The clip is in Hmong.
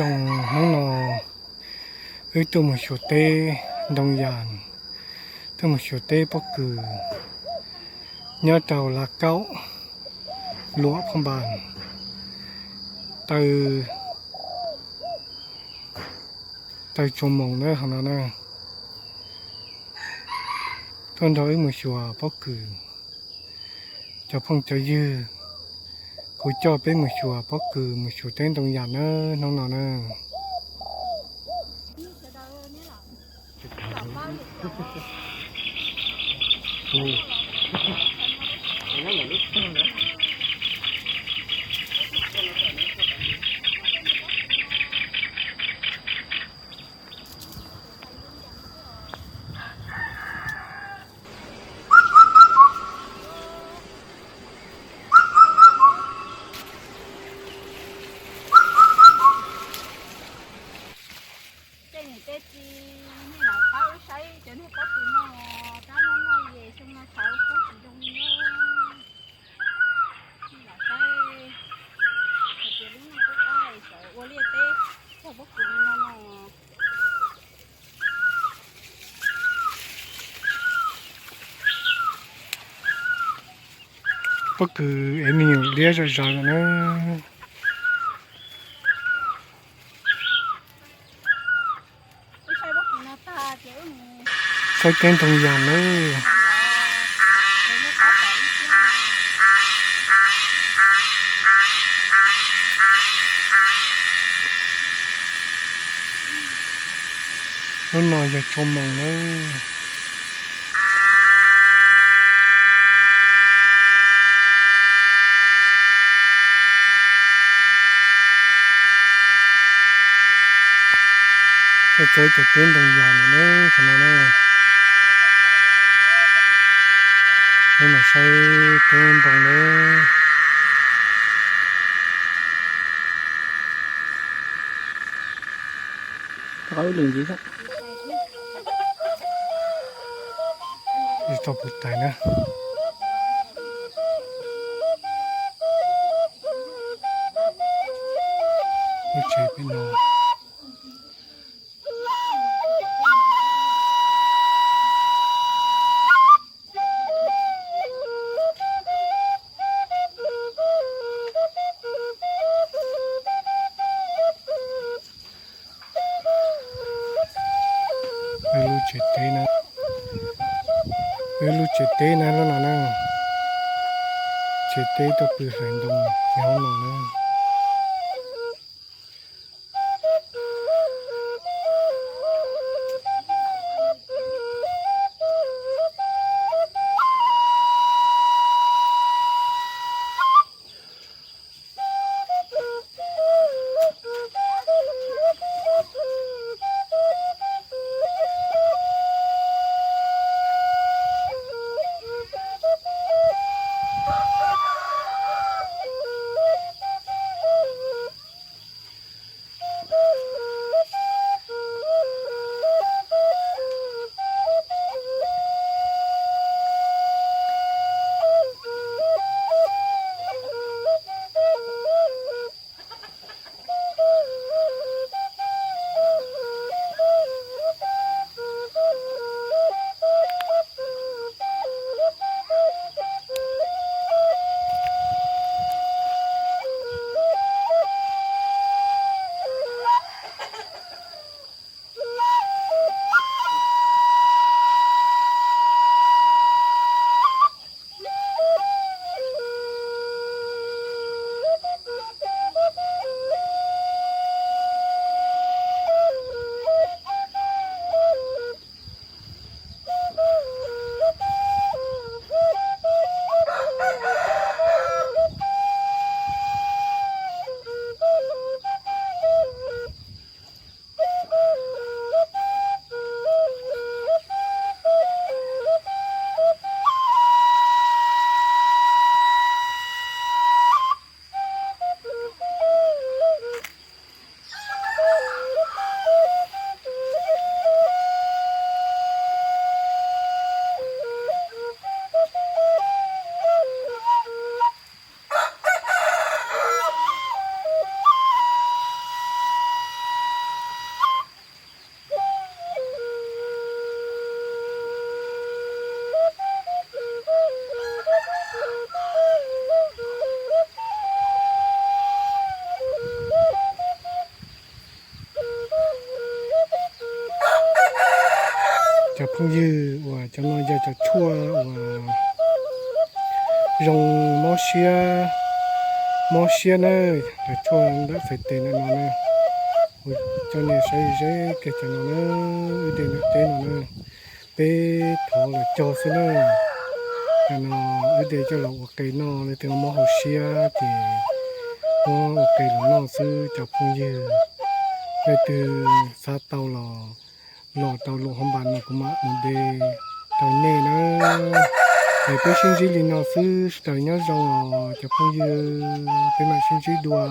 Zoo, hnub no wb tuaj mus xyuas teb ntoo yas, tuaj mus xyuas teb pob kws nyob rau Lav Kaub, Luam Phab Npas, taw, taw tsuas moos na hov no na. Tuaj nrog wb mus xyuas pob kws. Cov phooj cov ywg, kuv coj peb mus xyuas pob kws, mus xyuas teb ntoo yas na, hnub no na. Tej niam tej txiv, nej los pab wb saib cov niag pob kws no, rab no noj ces xyoo no txhav kub tsis zoo li na. Nej los saib, hais tias lub neej qub qab es tseem ua liaj teb txog pob kws li no no. Pob kws es me nyuam liab zom zaws lawm na. Saib teb ntoo yas nawb. Hnub no yog tsuas moos nawb. Tuaj txog ib co teb ntoo yas no na, qhov no na. Peb mus saib teb ntoo nawb. Ib tog puv tais na. Lub tsev peb no. Wb lub tsev teb na, wb lub tsev teb na, lub no na. Tsev teb tuaj pw hlais ntoo nyob no na. Cov phooj ywg, uas cov no yog cov tshuaj uas zoo mob siab, mob siab na, cov tshuaj ntawm fais tes ntawm no na. Kuv coj nej saib ze kiag cov no na, wb de ntawm teb no na, peb thov los cog xwb na. Cov no wb de coj los ua qe noj, leej twg mob hauv siab ces muab ua qe los noj xwb cov phooj ywg. Leej twg xav tau los, los rau lub hauv npas no kuv mam mus de rau nej na. Es peb sib ntsib li no xwb, sawv daws nyob zoo os cov phooj ywg, peb mam sib ntsib dua.